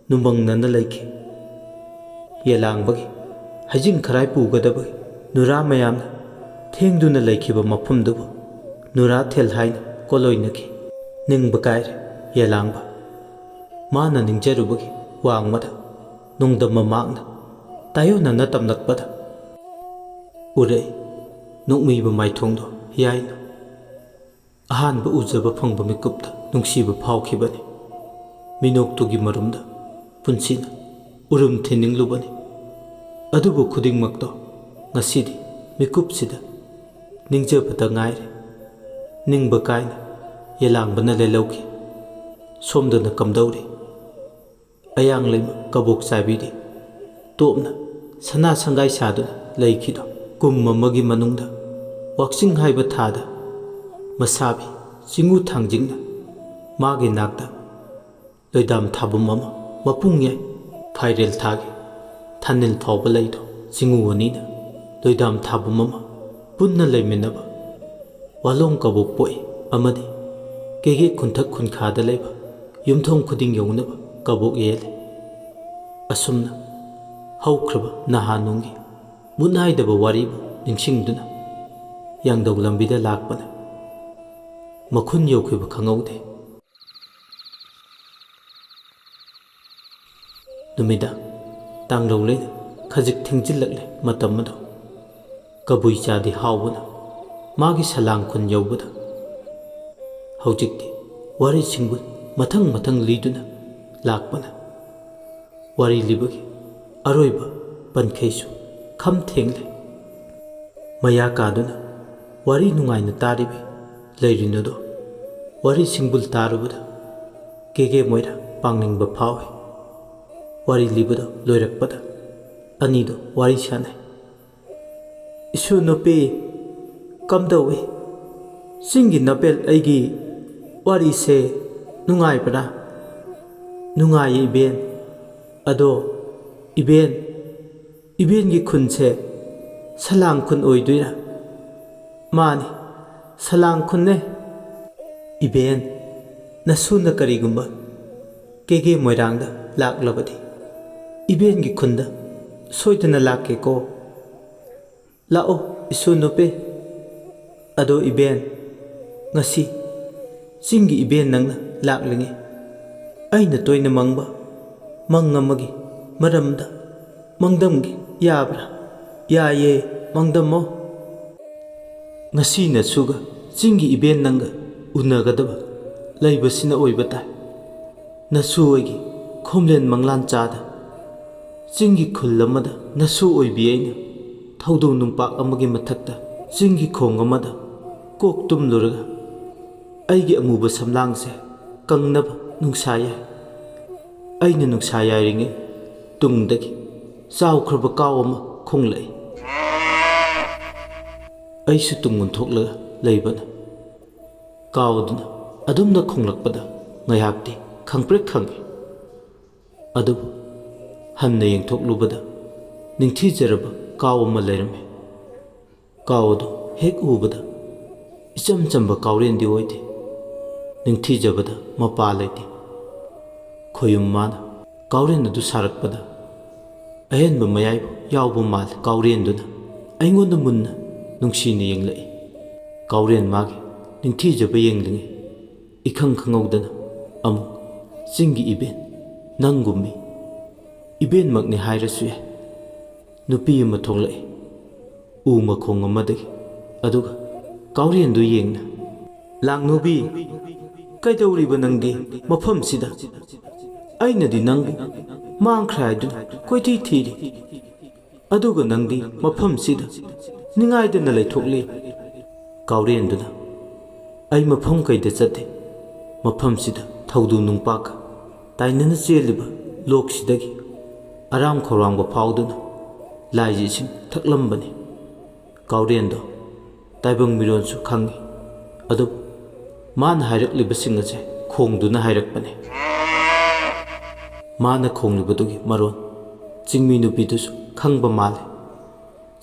ꯅꯨꯡꯕꯪꯅꯅ ꯂꯩꯈꯤ꯫ ꯌꯦꯂꯥꯡꯕꯒꯤ ꯍꯩꯖꯤꯡ ꯈꯔꯥꯏ ꯄꯨꯒꯗꯕꯒꯤ ꯅꯨꯔꯥ ꯃꯌꯥꯝꯅ ꯊꯦꯡꯗꯨꯅ ꯂꯩꯈꯤꯕ ꯃꯐꯝꯗꯨꯕꯨ ꯅꯨꯔꯥ ꯊꯦꯜ ꯍꯥꯏꯅ ꯀꯣꯂꯣꯏꯅꯈꯤ꯫ ꯅꯤꯡꯕ ꯀꯥꯏꯔꯦ ꯌꯦꯂꯥꯡꯕ꯫ ꯃꯥꯅ ꯅꯤꯡꯖꯔꯨꯕꯒꯤ ꯋꯥꯡꯃꯗ ꯅꯣꯡꯗꯝ ꯃꯃꯥꯡꯅ ꯇꯥꯏꯌꯣꯟꯅꯅ ꯇꯝꯂꯛꯄꯗ ꯎꯔꯛꯏ ꯅꯣꯛꯃꯤꯕ ꯃꯥꯏꯊꯣꯡꯗꯣ ꯌꯥꯏꯅ꯫ ꯑꯍꯥꯟꯕ ꯎꯖꯕ ꯐꯪꯕ ꯃꯤꯀꯨꯞꯇ ꯅꯨꯡꯁꯤꯕ ꯐꯥꯎꯈꯤꯕꯅꯤ꯫ ꯃꯤꯅꯣꯛꯇꯨꯒꯤ ꯃꯔꯨꯝꯗ ꯄꯨꯟꯁꯤꯅ ꯎꯔꯨꯝ ꯊꯤꯟꯅꯤꯡꯂꯨꯕꯅꯤ꯫ ꯑꯗꯨꯕꯨ ꯈꯨꯗꯤꯡꯃꯛꯇꯣ ꯉꯁꯤꯗꯤ ꯃꯤꯀꯨꯞꯁꯤꯗ ꯅꯤꯡꯖꯕꯇ ꯉꯥꯏꯔꯦ꯫ ꯅꯤꯡꯕ ꯀꯥꯏꯅ ꯌꯦꯂꯥꯡꯕꯅ ꯂꯦꯜꯍꯧꯈꯤ꯫ ꯁꯣꯝꯗꯅ ꯀꯝꯗꯧꯔꯤ? ꯑꯌꯥꯡ ꯂꯩꯃ ꯀꯕꯣꯛ ꯆꯥꯏꯕꯤꯗꯤ ꯇꯣꯞꯅ ꯁꯅꯥ ꯁꯪꯒꯥꯏ ꯁꯥꯗꯨꯅ ꯂꯩꯈꯤꯗꯣ꯫ ꯀꯨꯝ ꯑꯃꯒꯤ ꯃꯅꯨꯡꯗ ꯋꯥꯛꯆꯤꯡ ꯍꯥꯏꯕ ꯊꯥꯗ ꯃꯁꯥꯕꯤ ꯆꯤꯡꯉꯨ ꯊꯥꯡꯖꯤꯡꯅ ꯃꯥꯒꯤ ꯅꯥꯛꯇ ꯂꯣꯏꯗꯥꯝ ꯊꯥꯕꯨꯝ ꯑꯃ ꯃꯄꯨꯡ ꯌꯥꯏ꯫ ꯐꯥꯏꯔꯦꯜ ꯊꯥꯒꯤ ꯊꯥꯅꯤꯜ ꯐꯥꯎꯕ ꯂꯩꯗꯣ ꯆꯤꯡꯉꯨ ꯑꯅꯤꯅ ꯂꯣꯏꯗꯥꯝ ꯊꯥꯕꯨꯝ ꯑꯃ ꯄꯨꯟꯅ ꯂꯩꯃꯤꯟꯅꯕ ꯋꯥꯂꯣꯡ ꯀꯕꯣꯛ ꯄꯣꯛꯏ ꯑꯃꯗꯤ ꯀꯦꯒꯦ ꯈꯨꯟꯊꯛ ꯈꯨꯟꯈꯥꯗ ꯂꯩꯕ ꯌꯨꯝꯊꯣꯡ ꯈꯨꯗꯤꯡ ꯌꯧꯅꯕ ꯀꯕꯣꯛ ꯌꯦꯜꯂꯤ꯫ ꯑꯁꯨꯝꯅ ꯍꯧꯈ꯭ꯔꯕ ꯅꯍꯥꯟꯋꯥꯏꯒꯤ ꯃꯨꯠꯅꯥꯏꯗꯕ ꯋꯥꯔꯤꯕꯨ ꯅꯤꯡꯁꯤꯡꯗꯨꯅ ꯌꯥꯡꯗꯧ ꯂꯝꯕꯤꯗ ꯂꯥꯛꯄꯅ ꯃꯈꯨꯟ ꯌꯧꯈꯤꯕ ꯈꯪꯍꯧꯗꯦ꯫ ꯅꯨꯃꯤꯗꯥꯡ ꯇꯥꯡꯂꯧ ꯂꯩꯅ ꯈꯖꯤꯛ ꯊꯦꯡꯖꯤꯜꯂꯛꯂꯦ ꯃꯇꯝ ꯑꯗꯣ꯫ ꯀꯕꯨꯏ ꯆꯥꯗꯤ ꯍꯥꯎꯕꯅ ꯃꯥꯒꯤ ꯁꯂꯥꯡ ꯈꯨꯟ ꯌꯧꯕꯗ ꯍꯧꯖꯤꯛꯇꯤ ꯋꯥꯔꯤꯁꯤꯡꯕꯨ ꯃꯊꯪ ꯃꯊꯪ ꯂꯤꯗꯨꯅ ꯂꯥꯛꯄꯅ ꯋꯥꯔꯤ ꯂꯤꯕꯒꯤ ꯑꯔꯣꯏꯕ ꯄꯟꯈꯩꯁꯨ ꯈꯝ ꯊꯦꯡꯂꯦ꯫ ꯃꯌꯥ ꯀꯥꯗꯨꯅ ꯋꯥꯔꯤ ꯅꯨꯡꯉꯥꯏꯅ ꯇꯥꯔꯤꯕꯤ ꯂꯩꯔꯤꯅꯨꯗꯣ꯫ ꯋꯥꯔꯤ ꯁꯤꯡꯕꯨꯜ ꯇꯥꯔꯨꯕꯗ ꯀꯦꯒꯦ ꯃꯣꯏꯔꯥ ꯄꯥꯡꯅꯤꯡꯕ ꯐꯥꯎꯏ꯫ ꯋꯥꯔꯤ ꯂꯤꯕꯗꯣ ꯂꯣꯏꯔꯛꯄꯗ ꯑꯅꯤꯗꯣ ꯋꯥꯔꯤ ꯁꯥꯟꯅꯩ꯫ "ꯏꯁꯨ ꯅꯨꯄꯤ, ꯀꯝꯗꯧꯏ? ꯆꯤꯡꯒꯤ ꯅꯥꯄꯦꯜ ꯑꯩꯒꯤ ꯋꯥꯔꯤꯁꯦ ꯅꯨꯡꯉꯥꯏꯕ꯭ꯔꯥ?" "ꯅꯨꯡꯉꯥꯏꯌꯦ ꯏꯕꯦꯟ꯫ ꯑꯗꯣ ꯏꯕꯦꯟ, ꯏꯕꯦꯟꯒꯤ ꯈꯨꯟꯁꯦ ꯁꯂꯥꯡ ꯈꯨꯟ ꯑꯣꯏꯗꯣꯏꯔꯥ?" "ꯃꯥꯅꯤ, ꯁꯂꯥꯡ ꯈꯨꯟꯅꯦ꯫" "ꯏꯕꯦꯟ, ꯅꯁꯨꯅ ꯀꯔꯤꯒꯨꯝꯕ ꯀꯦꯒꯦ ꯃꯣꯏꯔꯥꯡꯗ ꯂꯥꯛꯂꯕꯗꯤ ꯏꯕꯦꯟꯒꯤ ꯈꯨꯟꯗ ꯁꯣꯏꯗꯅ ꯂꯥꯛꯀꯦꯀꯣ꯫ ꯂꯥꯛꯑꯣ, ꯏꯁꯨ ꯅꯨꯄꯤ꯫ ꯑꯗꯣ ꯏꯕꯦꯟ, ꯉꯁꯤ ꯆꯤꯡꯒꯤ ꯏꯕꯦꯟ ꯅꯪꯅ ꯂꯥꯛꯂꯤꯉꯩ, ꯑꯩꯅ ꯇꯣꯏꯅ ꯃꯪꯕ ꯃꯪ ꯑꯃꯒꯤ ꯃꯔꯝꯗ ꯃꯪꯗꯝꯒꯦ ꯌꯥꯕ꯭ꯔꯥ? ꯌꯥꯏꯌꯦ, ꯃꯪꯗꯝꯃꯣ꯫ ꯉꯁꯤ ꯅꯁꯨꯒ ꯆꯤꯡꯒꯤ ꯏꯕꯦꯟ ꯅꯪꯒ ꯎꯅꯒꯗꯕ ꯂꯩꯕꯁꯤꯅ ꯑꯣꯏꯕ ꯇꯥꯏ꯫ ꯅꯁꯨ ꯑꯩꯒꯤ ꯈꯣꯝꯂꯦꯟ ꯃꯪꯂꯥꯟ ꯆꯥꯗ ꯆꯤꯡꯒꯤ ꯈꯨꯜ ꯑꯃꯗ ꯅꯁꯨ ꯑꯣꯏꯕꯤ ꯑꯩꯅ ꯊꯧꯗꯣꯡ ꯅꯨꯡꯄꯥꯛ ꯑꯃꯒꯤ ꯃꯊꯛꯇ ꯆꯤꯡꯒꯤ ꯈꯣꯡ ꯑꯃꯗ ꯀꯣꯛ ꯇꯨꯝꯂꯨꯔꯒ ꯑꯩꯒꯤ ꯑꯃꯨꯕ ꯁꯝꯂꯥꯡꯁꯦ ꯀꯪꯅꯕ ꯅꯨꯡꯁꯥ ꯌꯥꯏ꯫ ꯑꯩꯅ ꯅꯨꯡꯁꯥ ꯌꯥꯏꯔꯤꯉꯩ ꯇꯨꯡꯗꯒꯤ ꯆꯥꯎꯈ꯭ꯔꯕ ꯀꯥꯎ ꯑꯃ ꯈꯣꯡꯂꯛꯏ꯫ ꯑꯩꯁꯨ ꯇꯨꯡ ꯑꯣꯟꯊꯣꯛꯂꯒ ꯂꯩꯕꯅ ꯀꯥꯎꯗꯨꯅ ꯑꯗꯨꯝꯅ ꯈꯣꯡꯂꯛꯄꯗ ꯉꯥꯏꯍꯥꯛꯇꯤ ꯈꯪꯄ꯭ꯔꯦꯛ ꯈꯪꯏ꯫ ꯑꯗꯨꯕꯨ ꯍꯟꯅ ꯌꯦꯡꯊꯣꯛꯂꯨꯕꯗ ꯅꯤꯡꯊꯤꯖꯔꯕ ꯀꯥꯎ ꯑꯃ ꯂꯩꯔꯝꯃꯤ꯫ ꯀꯥꯎ ꯑꯗꯨ ꯍꯦꯛ ꯎꯕꯗ ꯏꯆꯝ ꯆꯝꯕ ꯀꯥꯎꯔꯦꯟꯗꯤ ꯑꯣꯏꯗꯦ꯫ ꯅꯤꯡꯊꯤꯖꯕꯗ ꯃꯄꯥ ꯂꯩꯇꯦ꯫ ꯈꯣꯌꯨꯝ ꯃꯥꯅ ꯀꯥꯎꯔꯦꯟ ꯑꯗꯨ ꯁꯥꯔꯛꯄꯗ ꯑꯍꯦꯟꯕ ꯃꯌꯥꯏꯕꯨ ꯌꯥꯎꯕ ꯃꯥꯜꯂꯦ꯫ ꯀꯥꯎꯔꯦꯟꯗꯨꯅ ꯑꯩꯉꯣꯟꯗ ꯃꯨꯟꯅ ꯅꯨꯡꯁꯤꯅ ꯌꯦꯡꯂꯛꯏ꯫ ꯀꯥꯎꯔꯦꯟ ꯃꯥꯒꯤ ꯅꯤꯡꯊꯤꯖꯕ ꯌꯦꯡꯂꯤꯉꯩ ꯏꯈꯪ ꯈꯪꯍꯧꯗꯅ ꯑꯃꯨꯛ ꯆꯤꯡꯒꯤ ꯏꯕꯦꯟ ꯅꯪꯒꯨꯝꯃꯤ꯫ ꯏꯕꯦꯟꯃꯛꯅꯤ ꯍꯥꯏꯔꯁꯨ ꯌꯥꯏ꯫ ꯅꯨꯄꯤ ꯑꯃ ꯊꯣꯛꯂꯛꯏ ꯎ ꯃꯈꯣꯡ ꯑꯃꯗꯒꯤ, ꯑꯗꯨꯒ ꯀꯥꯎꯔꯦꯟꯗꯨ ꯌꯦꯡꯅ, "ꯂꯥꯡꯅꯨꯕꯤ, ꯀꯩꯗꯧꯔꯤꯕ ꯅꯪꯗꯤ ꯃꯐꯝꯁꯤꯗ? ꯑꯩꯅꯗꯤ ꯅꯪꯕꯨ ꯃꯥꯡꯈ꯭ꯔꯦ ꯍꯥꯏꯗꯨꯅ ꯀꯣꯏꯊꯤ ꯊꯤꯔꯤ, ꯑꯗꯨꯒ ꯅꯪꯗꯤ ꯃꯐꯝꯁꯤꯗ ꯅꯤꯡꯉꯥꯏꯗꯅ ꯂꯩꯊꯣꯛꯂꯤ꯫" ꯀꯥꯎꯔꯦꯟꯗꯨꯅ, "ꯑꯩ ꯃꯐꯝ ꯀꯩꯗ ꯆꯠꯇꯦ꯫ ꯃꯐꯝꯁꯤꯗ ꯊꯧꯗꯨ ꯅꯨꯡꯄꯥꯛꯀ ꯇꯥꯏꯅꯅ ꯆꯦꯜꯂꯤꯕ ꯂꯣꯛꯁꯤꯗꯒꯤ ꯑꯔꯥꯝ ꯈꯧꯔꯥꯡꯕ ꯐꯥꯎꯗꯨꯅ ꯂꯥꯏꯒꯤ ꯏꯁꯤꯡ ꯊꯛꯂꯝꯕꯅꯤ꯫" ꯀꯥꯎꯔꯦꯟꯗꯣ ꯇꯥꯏꯕꯪ ꯃꯤꯔꯣꯟꯁꯨ ꯈꯪꯏ꯫ ꯑꯗꯨꯕꯨ ꯃꯥꯅ ꯍꯥꯏꯔꯛꯂꯤꯕꯁꯤꯡ ꯑꯁꯦ ꯈꯣꯡꯗꯨꯅ ꯍꯥꯏꯔꯛꯄꯅꯤ꯫ ꯃꯥꯅ ꯈꯣꯡꯂꯤꯕꯗꯨꯒꯤ ꯃꯔꯣꯟ ꯆꯤꯡꯃꯤ ꯅꯨꯄꯤꯗꯨꯁꯨ ꯈꯪꯕ ꯃꯥꯜꯂꯤ꯫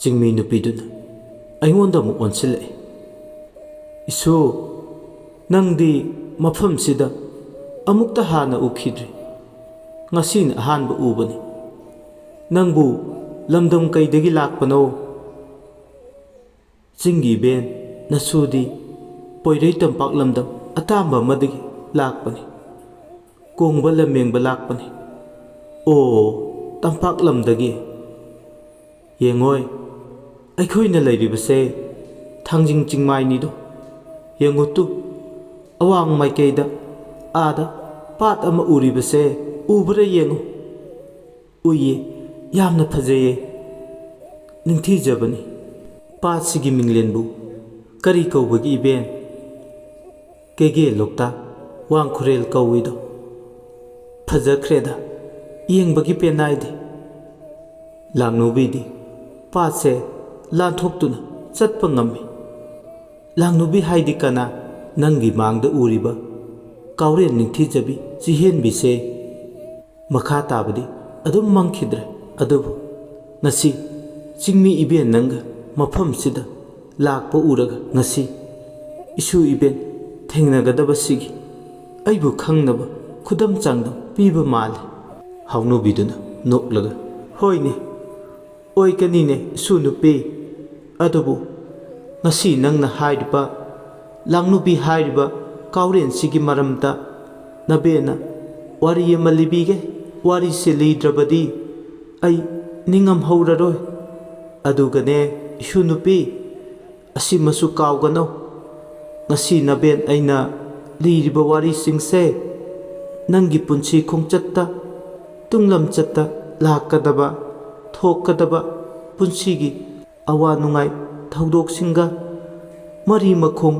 ꯆꯤꯡꯃꯤ ꯅꯨꯄꯤꯗꯨꯅ ꯑꯩꯉꯣꯟꯗ ꯑꯃꯨꯛ ꯑꯣꯟꯁꯤꯜꯂꯛꯏ꯫ "ꯏꯁꯨ, ꯅꯪꯗꯤ ꯃꯐꯝꯁꯤꯗ ꯑꯃꯨꯛꯇ ꯍꯥꯟꯅ ꯎꯈꯤꯗ꯭ꯔꯤ꯫ ꯉꯁꯤꯅ ꯑꯍꯥꯟꯕ ꯎꯕꯅꯤ꯫ ꯅꯪꯕꯨ "ꯂꯝꯗꯝ ꯀꯩꯗꯒꯤ ꯂꯥꯛꯄꯅꯣ?" "ꯆꯤꯡꯒꯤ ꯏꯕꯦꯟ, ꯅꯁꯨꯗꯤ ꯄꯣꯏꯔꯩ ꯇꯝꯄꯥꯛ ꯂꯝꯗꯝ ꯑꯇꯥꯝꯕ ꯑꯃꯗꯒꯤ ꯂꯥꯛꯄꯅꯤ, ꯀꯣꯡꯕ ꯂꯝꯌꯦꯡꯕ ꯂꯥꯛꯄꯅꯤ꯫" "ꯑꯣ, ꯇꯝꯄꯥꯛ ꯂꯝꯗꯒꯤ꯫ ꯌꯦꯡꯉꯣꯏ, ꯑꯩꯈꯣꯏꯅ ꯂꯩꯔꯤꯕꯁꯦ ꯊꯥꯡꯖꯤꯡ ꯆꯤꯡꯃꯥꯏꯅꯤꯗꯣ꯫ ꯌꯦꯡꯉꯨ ꯇꯨ, ꯑꯋꯥꯡ ꯃꯥꯏꯀꯩꯗ ꯑꯥꯗ ꯄꯥꯠ ꯑꯃ ꯎꯔꯤꯕꯁꯦ ꯎꯕ꯭ꯔꯥ ꯌꯦꯡꯉꯨ꯫" "ꯎꯏꯌꯦ, ꯌꯥꯝꯅ ꯐꯖꯩꯌꯦ꯫ ꯅꯤꯡꯊꯤꯖꯕꯅꯤ꯫ ꯄꯥꯠꯁꯤꯒꯤ ꯃꯤꯡꯂꯦꯟꯕꯨ ꯀꯔꯤ ꯀꯧꯕꯒꯦ ꯏꯕꯦꯟ?" "ꯀꯦꯒꯦ ꯂꯣꯛꯇꯥꯛ ꯋꯥꯡꯈꯨꯔꯦꯜ ꯀꯧꯏꯗꯣ꯫ ꯐꯖꯈ꯭ꯔꯦꯗ, ꯌꯦꯡꯕꯒꯤ ꯄꯦꯟꯅꯥꯏꯗꯦ꯫" ꯂꯥꯡꯅꯨꯕꯤꯗꯤ ꯄꯥꯠꯁꯦ ꯂꯥꯟꯊꯣꯛꯇꯨꯅ ꯆꯠꯄ ꯉꯝꯃꯤ꯫ "ꯂꯥꯡꯅꯨꯕꯤ ꯍꯥꯏꯗꯤ ꯀꯅꯥ?" "ꯅꯪꯒꯤ ꯃꯥꯡꯗ ꯎꯔꯤꯕ ꯀꯥꯎꯔꯦꯟ ꯅꯤꯡꯊꯤꯖꯕꯤ ꯆꯤꯍꯦꯟꯕꯤꯁꯦ꯫" ꯃꯈꯥ ꯇꯥꯕꯗꯤ ꯑꯗꯨꯝ ꯃꯪꯈꯤꯗ꯭ꯔꯦ꯫ ꯑꯗꯨꯕꯨ ꯉꯁꯤ ꯆꯤꯡꯃꯤ ꯏꯕꯦꯟ ꯅꯪꯒ ꯃꯐꯝꯁꯤꯗ ꯂꯥꯛꯄ ꯎꯔꯒ ꯉꯁꯤ ꯏꯁꯨ ꯏꯕꯦꯟ ꯊꯦꯡꯅꯒꯗꯕꯁꯤꯒꯤ ꯑꯩꯕꯨ ꯈꯪꯅꯕ ꯈꯨꯗꯝ ꯆꯥꯡꯗꯝ ꯄꯤꯕ ꯃꯥꯜꯂꯤ꯫ ꯍꯥꯎꯅꯨꯕꯤꯗꯨꯅ ꯅꯣꯛꯂꯒ, "ꯍꯣꯏꯅꯦ, ꯑꯣꯏꯒꯅꯤꯅꯦ ꯏꯁꯨ ꯅꯨꯄꯤ꯫ ꯑꯗꯨꯕꯨ ꯉꯁꯤ ꯅꯪꯅ ꯍꯥꯏꯔꯤꯕ ꯂꯥꯡꯅꯨꯕꯤ ꯍꯥꯏꯔꯤꯕ ꯀꯥꯎꯔꯦꯟꯁꯤꯒꯤ ꯃꯔꯝꯗ ꯅꯕꯦꯟꯅ ꯋꯥꯔꯤ ꯑꯃ ꯂꯤꯕꯤꯒꯦ꯫ ꯋꯥꯔꯤꯁꯦ ꯂꯤꯗ꯭ꯔꯕꯗꯤ ꯑꯩ ꯅꯤꯡꯉꯝꯍꯧꯔꯔꯣꯏ꯫ ꯑꯗꯨꯒꯅꯦ ꯏꯁꯨ ꯅꯨꯄꯤ, ꯑꯁꯤꯃꯁꯨ ꯀꯥꯎꯒꯅꯨ, ꯉꯁꯤ ꯅꯕꯦꯟ ꯑꯩꯅ ꯂꯤꯔꯤꯕ ꯋꯥꯔꯤꯁꯤꯡꯁꯦ ꯅꯪꯒꯤ ꯄꯨꯟꯁꯤ ꯈꯣꯡꯆꯠꯇ, ꯇꯨꯡꯂꯝꯆꯠꯇ ꯂꯥꯛꯀꯗꯕ, ꯊꯣꯛꯀꯗꯕ ꯄꯨꯟꯁꯤꯒꯤ ꯑꯋꯥ ꯅꯨꯡꯉꯥꯏ ꯊꯧꯗꯣꯛꯁꯤꯡꯒ ꯃꯔꯤ ꯃꯈꯣꯡ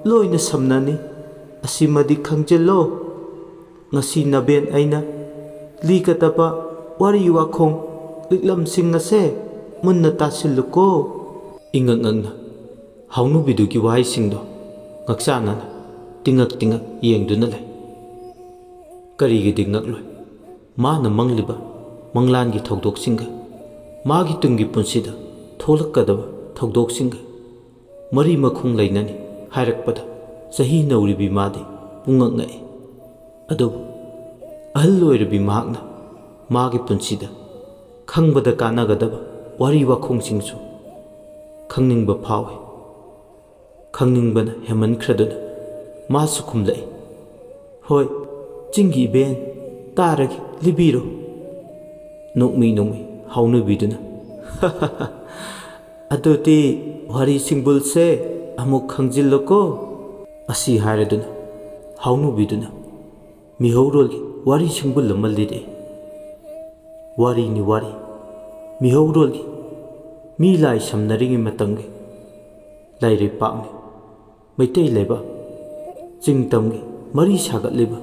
ꯂꯣꯏꯅ ꯁꯝꯅꯅꯤ꯫ ꯑꯁꯤꯃꯗꯤ ꯈꯪꯖꯤꯜꯂꯣ, ꯉꯁꯤ ꯅꯕꯦꯟ ꯑꯩꯅ ꯂꯤꯒꯗꯕ ꯋꯥꯔꯤ ꯋꯥꯈꯣꯡ ꯂꯤꯛꯂꯝꯁꯤꯡ ꯑꯁꯦ ꯃꯨꯟꯅ ꯇꯥꯁꯤꯜꯂꯨꯀꯣ꯫" ꯏꯉꯛ ꯉꯛꯅ ꯍꯥꯎꯅꯨꯕꯤꯗꯨꯒꯤ ꯋꯥꯍꯩꯁꯤꯡꯗꯣ ꯉꯛꯆꯥꯟꯅꯅ ꯇꯤꯉꯛ ꯇꯤꯉꯛ ꯌꯦꯡꯗꯨꯅ ꯂꯩ꯫ ꯀꯔꯤꯒꯤꯗꯤ ꯉꯛꯂꯣꯏ? ꯃꯥꯅ ꯃꯪꯂꯤꯕ ꯃꯪꯂꯥꯟꯒꯤ ꯊꯧꯗꯣꯛꯁꯤꯡꯒ ꯃꯥꯒꯤ ꯇꯨꯡꯒꯤ ꯄꯨꯟꯁꯤꯗ ꯊꯣꯛꯂꯛꯀꯗꯕ ꯊꯧꯗꯣꯛꯁꯤꯡꯒ ꯃꯔꯤ ꯃꯈꯣꯡ ꯂꯩꯅꯅꯤ ꯍꯥꯏꯔꯛꯄꯗ ꯆꯍꯤ ꯅꯧꯔꯤꯕꯤ ꯃꯥꯗꯤ ꯄꯨꯡꯉꯛ ꯉꯛꯏ꯫ ꯑꯗꯨꯕꯨ ꯑꯍꯜ ꯑꯣꯏꯔꯕꯤ ꯃꯍꯥꯛꯅ ꯃꯥꯒꯤ ꯄꯨꯟꯁꯤꯗ ꯈꯪꯕꯗ ꯀꯥꯟꯅꯒꯗꯕ ꯋꯥꯔꯤ ꯋꯥꯈꯣꯡꯁꯤꯡꯁꯨ ꯈꯪꯅꯤꯡꯕ ꯐꯥꯎꯏ꯫ ꯈꯪꯅꯤꯡꯕꯅ ꯍꯦꯟꯃꯟꯈ꯭ꯔꯗꯨꯅ ꯃꯥꯁꯨ ꯈꯨꯝꯂꯛꯏ, "ꯍꯣꯏ, ꯆꯤꯡꯒꯤ ꯏꯕꯦꯟ, ꯇꯥꯔꯒꯦ, ꯂꯤꯕꯤꯔꯣ꯫" ꯅꯣꯛꯃꯤ ꯅꯣꯛꯃꯤ ꯍꯥꯎꯅꯕꯤꯗꯨꯅ, "ꯑꯗꯨꯗꯤ ꯋꯥꯔꯤ ꯁꯤꯡꯕꯨꯜꯁꯦ ꯑꯃꯨꯛ ꯈꯪꯖꯤꯜꯂꯣꯀꯣ꯫" ꯑꯁꯤ ꯍꯥꯏꯔꯗꯨꯅ ꯍꯥꯎꯅꯕꯤꯗꯨꯅ ꯃꯤꯍꯧꯔꯣꯜꯒꯤ ꯋꯥꯔꯤ ꯁꯤꯡꯕꯨꯜ ꯑꯃ ꯂꯤꯔꯛꯏ꯫ ꯋꯥꯔꯤꯅꯤ ꯋꯥꯔꯤ, ꯃꯤꯍꯧꯔꯣꯜꯒꯤ ꯃꯤ ꯂꯥꯏ ꯁꯝꯅꯔꯤꯉꯩ ꯃꯇꯝꯒꯤ ꯂꯥꯏꯔꯩꯄꯥꯛꯅꯤ꯫ ꯃꯩꯇꯩ ꯂꯩꯕꯥꯛ ꯆꯤꯡ ꯇꯝꯒꯤ ꯃꯔꯤ ꯁꯥꯒꯠꯂꯤꯕ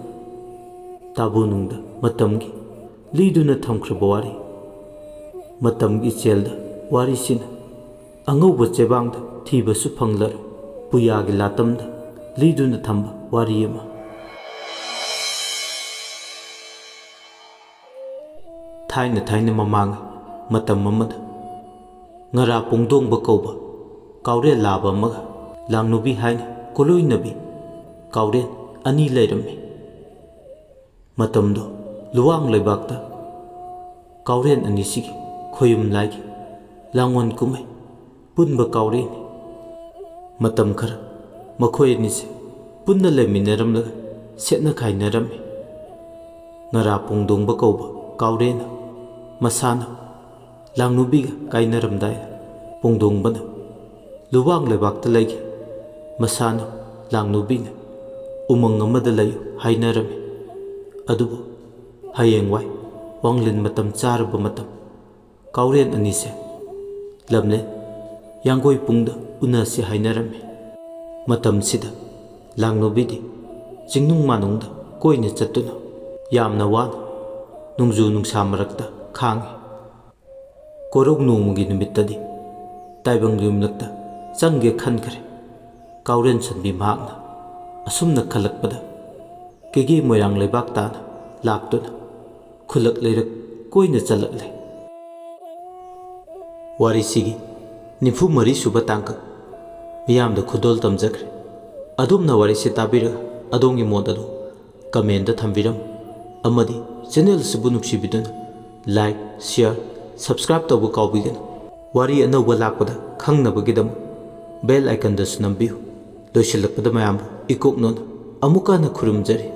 ꯇꯥꯕꯨ ꯅꯨꯡꯗ ꯃꯇꯝꯒꯤ ꯂꯤꯗꯨꯅ ꯊꯝꯈ꯭ꯔꯕ ꯋꯥꯔꯤ꯫ ꯃꯇꯝꯒꯤ ꯏꯆꯦꯜꯗ ꯋꯥꯔꯤꯁꯤꯅ ꯑꯉꯧꯕ ꯆꯦꯕꯥꯡꯗ ꯊꯤꯕꯁꯨ ꯐꯪꯂꯔꯣꯏ ꯄꯨꯌꯥꯒꯤ ꯂꯥꯇꯝꯗ ꯂꯤꯗꯨꯅ ꯊꯝꯕ ꯋꯥꯔꯤ ꯑꯃ꯫ ꯊꯥꯏꯅ ꯊꯥꯏꯅ ꯃꯃꯥꯡ ꯃꯇꯝ ꯑꯃꯗ ꯉꯔꯥ ꯄꯣꯡꯗꯣꯡꯕ ꯀꯧꯕ ꯀꯥꯎꯔꯦꯟ ꯂꯥꯕ ꯑꯃꯒ ꯂꯥꯡꯅꯨꯕꯤ ꯍꯥꯏꯅ ꯀꯣꯂꯣꯏꯅꯕꯤ ꯀꯥꯎꯔꯦꯟ ꯑꯅꯤ ꯂꯩꯔꯝꯃꯤ꯫ ꯃꯇꯝꯗꯣ ꯂꯨꯋꯥꯡ ꯂꯩꯕꯥꯛꯇ ꯀꯥꯎꯔꯦꯟ ꯑꯅꯤꯁꯤꯒꯤ ꯈꯣꯌꯨꯝ ꯂꯥꯏꯒꯤ ꯂꯥꯡꯑꯣꯟ ꯀꯨꯝꯍꯩ ꯄꯨꯟꯕ ꯀꯥꯎꯔꯦꯟꯅꯤ꯫ ꯃꯇꯝ ꯈꯔ ꯃꯈꯣꯏ ꯑꯅꯤꯁꯦ ꯄꯨꯟꯅ ꯂꯩꯃꯤꯟꯅꯔꯝꯂꯒ ꯁꯦꯠꯅ ꯈꯥꯏꯅꯔꯝꯃꯤ꯫ ꯉꯔꯥ ꯄꯣꯡꯗꯣꯡꯕ ꯀꯧꯕ ꯀꯥꯎꯔꯦꯟꯅ ꯃꯁꯥꯅ ꯂꯥꯡꯅꯨꯕꯤꯒ ꯀꯥꯏꯅꯔꯝꯗꯥꯏꯗ ꯄꯣꯡꯗꯣꯡꯕꯅ ꯂꯨꯋꯥꯡ ꯂꯩꯕꯥꯛꯇ ꯂꯩꯒꯦ, ꯃꯁꯥꯅ ꯂꯥꯡꯅꯨꯕꯤꯅ ꯎꯃꯪ ꯑꯃꯗ ꯂꯩꯌꯨ ꯍꯥꯏꯅꯔꯝꯃꯤ꯫ ꯑꯗꯨꯕꯨ ꯍꯌꯦꯡꯋꯥꯏ ꯋꯥꯡꯂꯦꯟ ꯃꯇꯝ ꯆꯥꯔꯕ ꯃꯇꯝ ꯀꯥꯎꯔꯦꯟ ꯑꯅꯤꯁꯦ ꯂꯝꯂꯦꯟ ꯌꯥꯡꯒꯣꯏ ꯄꯨꯡꯗ ꯎꯅꯁꯤ ꯍꯥꯏꯅꯔꯝꯃꯤ꯫ ꯃꯇꯝꯁꯤꯗ ꯂꯥꯡꯅꯨꯕꯤꯗꯤ ꯆꯤꯡꯅꯨꯡ ꯃꯥꯅꯨꯡꯗ ꯀꯣꯏꯅ ꯆꯠꯇꯨꯅ ꯌꯥꯝꯅ ꯋꯥꯅ ꯅꯣꯡꯖꯨ ꯅꯨꯡꯁꯥ ꯃꯔꯛꯇ ꯈꯥꯡꯉꯤ꯫ ꯀꯣꯔꯧ ꯅꯣꯡꯃꯒꯤ ꯅꯨꯃꯤꯠꯇꯗꯤ ꯇꯥꯏꯕꯪ ꯌꯨꯝꯂꯛꯇ ꯆꯪꯒꯦ ꯈꯟꯈ꯭ꯔꯦ꯫ ꯀꯥꯎꯔꯦꯟ ꯁꯟꯕꯤ ꯃꯍꯥꯛꯅ ꯑꯁꯨꯝꯅ ꯈꯜꯂꯛꯄꯗ ꯀꯦꯒꯦ ꯃꯣꯏꯔꯥꯡ ꯂꯩꯕꯥꯛ ꯇꯥꯅ ꯂꯥꯛꯇꯨꯅ ꯈꯨꯜꯂꯛ ꯂꯩꯔꯛ ꯀꯣꯏꯅ ꯆꯠꯂꯛꯂꯦ꯫ ꯋꯥꯔꯤꯁꯤꯒꯤ ꯅꯤꯐꯨ ꯃꯔꯤ ꯁꯨꯕ ꯇꯥꯡꯀꯛ ꯃꯤꯌꯥꯝꯗ ꯈꯨꯗꯣꯜ ꯇꯝꯖꯈ꯭ꯔꯦ꯫ ꯑꯗꯣꯝꯅ ꯋꯥꯔꯤꯁꯤ ꯇꯥꯕꯤꯔꯒ ꯑꯗꯣꯝꯒꯤ ꯃꯣꯠ ꯑꯗꯨ ꯀꯃꯦꯟꯗ ꯊꯝꯕꯤꯔꯝꯃꯨ ꯑꯃꯗꯤ ꯆꯦꯅꯦꯜ ꯑꯁꯤꯕꯨ ꯅꯨꯡꯁꯤꯕꯤꯗꯨꯅ ꯂꯥꯏꯛ, ꯁꯤꯌꯥꯔ, Subscribe ꯇꯧꯕ ꯀꯥꯎꯕꯤꯒꯅꯨ꯫ ꯋꯥꯔꯤ ꯑꯅꯧꯕ ꯂꯥꯛꯄꯗ ꯈꯪꯅꯕꯒꯤꯗꯃꯛ bell icon ꯗꯁꯨ ꯅꯝꯕꯤꯌꯨ꯫ ꯂꯣꯏꯁꯤꯜꯂꯛꯄꯗ ꯃꯌꯥꯝꯕꯨ ꯏꯀꯣꯛ ꯅꯣꯟꯅ ꯑꯃꯨꯛꯀ ꯍꯟꯅ ꯈꯨꯔꯨꯝꯖꯔꯤ꯫